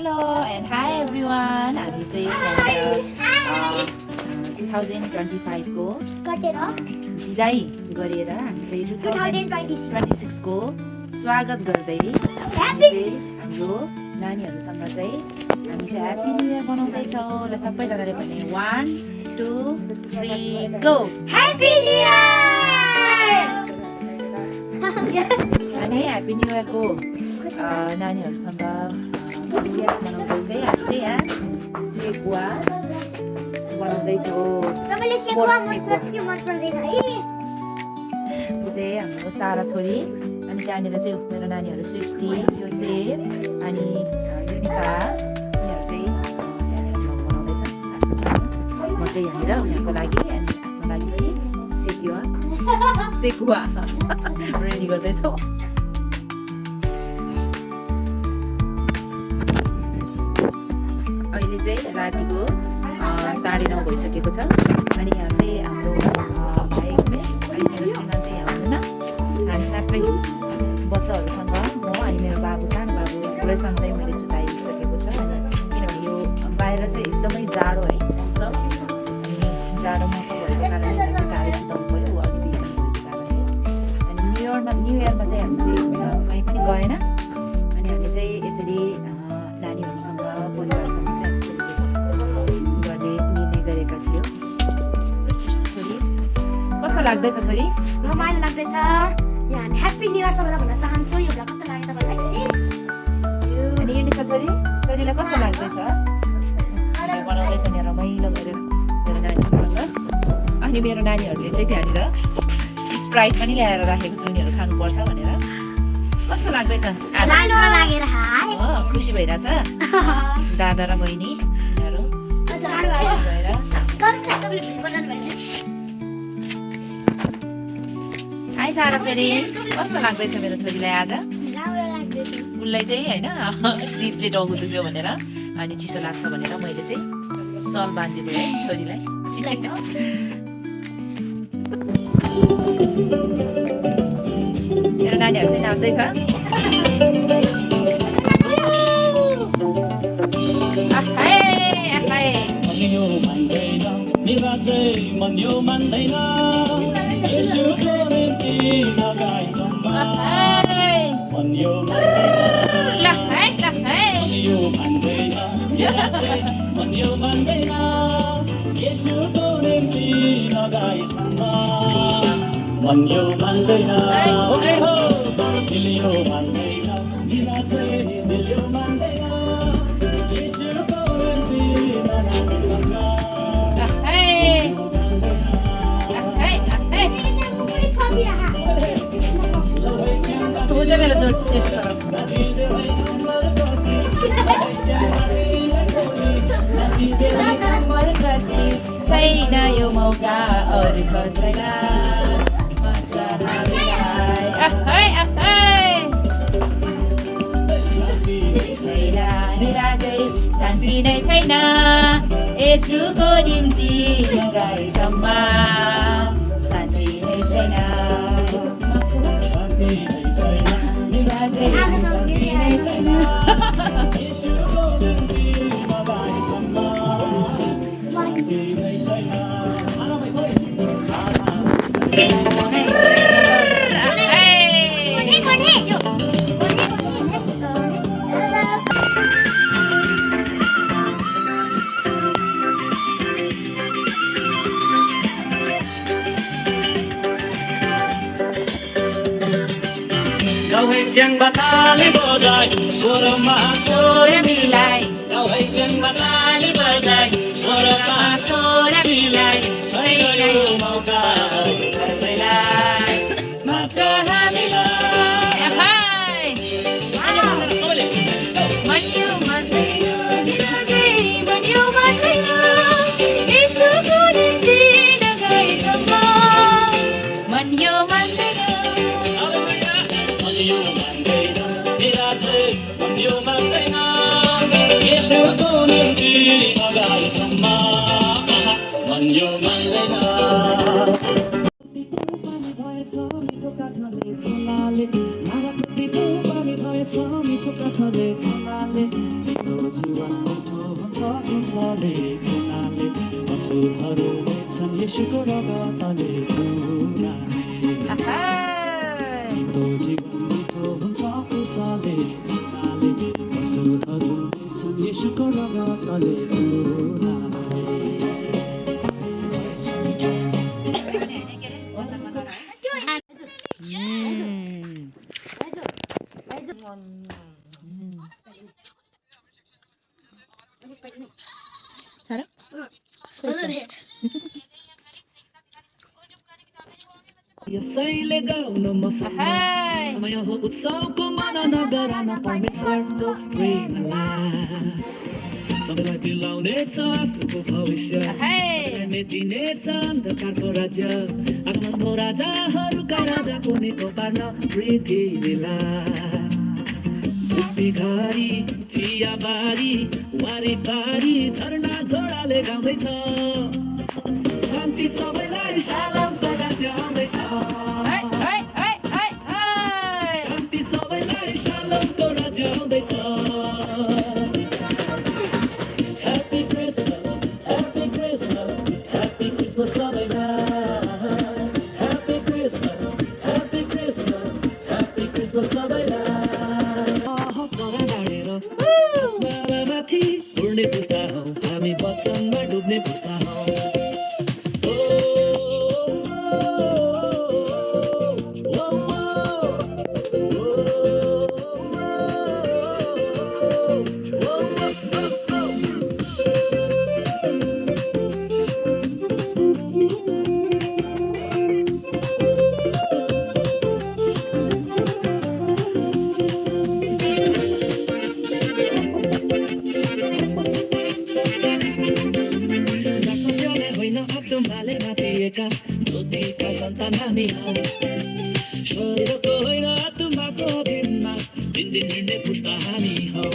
Hello and hi everyone. हामी चाहिँ 2025 को विदाई गरेर हामी चाहिँ 2026 को स्वागत गर्दै हाम्रो नानीहरुसँग चाहिँ हामी चाहिँ ह्यापी न्यू इयर मनाउँदै छौं र सबैजनाले पनि 1 2 3 गो ह्यापी न्यू इयर अनि ह्यापी न्यू इयर को नानीहरुसँग मनाउँदै चाहिँ हामी चाहिँ यहाँ सेकुवा बनाउँदै छौं। तपाईले सेकुवा मन पर्छ कि मन पर्दैन है? चाहिँ हाम्रो सारा छोरी अनि त्यहाँनिर चाहिँ मेरो नानीहरु सृष्टि योसेफ अनि युनिसा उनीहरु चाहिँ त्यहाँनिर बनाउँदै छन्। म चाहिँ यहाँनिर उनीहरुको लागि अनि आफ्नो लागि पनि सेकुवा रेडी गर्दै छु। अहिले चाहिँ रातिको 9:30 भइसकेको छ अनि यहाँ चाहिँ हाम्रो भाइ अनि मेरो श्रीमान चाहिँ यहाँ हुनुहुन्न। हामी मात्रै बच्चाहरूसँग म अनि मेरो बाबु सानो बाबुसँग चाहिँ मैले सुताइसकेको छ। अनि किनभने यो बाहिर चाहिँ एकदमै जाडो है मौसम अनि जाडो मौसम भएको कारणले चाँडै सुताउनु पऱ्यो अघि बिहान भएको कारणले। अनि न्यु इयरमा चाहिँ हामी चाहिँ कहीँ पनि गएन अनि हामी चाहिँ यसरी नानीहरूसँग परिवारसँग चाहिँ गर्ने निर्णय गरेका थियौँ। छोरी कस्तो लाग्दैछ छोरी? रमाइलो लाग्दैछ। यहाँ ह्यापी न्यू इयर सबैलाई भन्न चाहन्छु। यो भ्लग कस्तो लाग्यो तपाईलाई? अनि युनिसा छोरीलाई कस्तो लाग्दैछ? बनाउँदैछ नि रमाइलो गरेर मेरो नानीहरूसँग। अनि मेरो नानीहरूले चाहिँ त्यहाँनिर स्प्राइट पनि ल्याएर राखेको छु उनीहरू खानुपर्छ भनेर। कस्तो लाग्दैछ? राम्रो लागेर हाय खुसी भइरहेछ दादा र बहिनी उनीहरू भएर। हाई सारा छोरी कस्तो लाग्दैछ मेरो छोरीलाई आज? राम्रो लाग्दैछ। उसलाई चाहिँ होइन शीतले टाउको दुख्यो भनेर अनि चिसो लाग्छ भनेर मैले चाहिँ सल बाँधिदिएको है छोरीलाई। मेरो नानीहरू चाहिँ नाच्दैछ। मेरो जोड छैन यो मौका अरू कसैलाई शान्ति नै छैन यसुको निम्ति गाईसम्म शान्ति नै छैन। Chen batali bajai swara milai chen batali bajai swara milai chaina yo mauka kasaiलाई मात्र हामीलाई हाय मन्यो मान्दैन यसुको निम्ति नगाइसम्म मन्यो मान्दैन यसुको निम्ति नगाइसम्म मन यो मान्दैन। मिठो काठले छलाले माराको पितो पानी भएछ मिठो काठले छलाले पशुहरू नै छन् येशूको रगतले पुराए आहाई। तिम्रो जीवन मिठो हुन्छ खुसाले चिताले पशुहरू नै छन् येशूको रगतले पुराए सारा यसैले गाउन मसँग समय हो उत्सवको मन नगरन परमेश्वरको प्रेमलाई सबैलाई दिलाउनेछ आँसुको भविष्य सबैलाई मेटिनेछ अन्धकारको राज्य आगमनको राजाहरूका राजाको निको पार्न पृथ्वीलाई भिखारी चियाबारी वारिपारी झरना झोडाले गाउँदैछ शान्ति सबैलाई शालोमको राज्य आउँदैछ शान्ति सबैलाई शालोमको राज्य आउँदैछ happy Christmas happy Christmas happy Christmas सबैलाई happy Christmas happy Christmas happy Christmas सबैलाई माथि उड्ने पुस्ता हौ हामी वचनमा डुब्ने पुस्ता हौ आत्माले माथिएका ज्योतिका सन्तान हामी हौ शरीरको होइन आत्माको अधीनमा दिनदिन हिँड्ने पुस्ता हामी हौ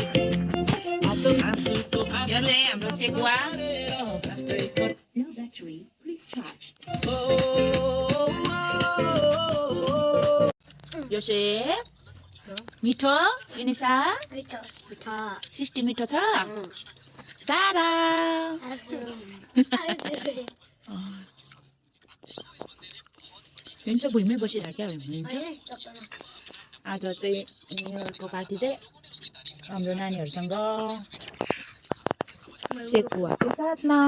आँसुको यो चाहिँ हाम्रो सेकुवा यो चाहिँ मिठो इनिसा सिस्टी मिठो छ सारा हुन्छ भुइँमै बसिरहेको हुन्छ आज चाहिँ न्युयरको पार्टी चाहिँ हाम्रो नानीहरूसँग सेकुवाको साथमा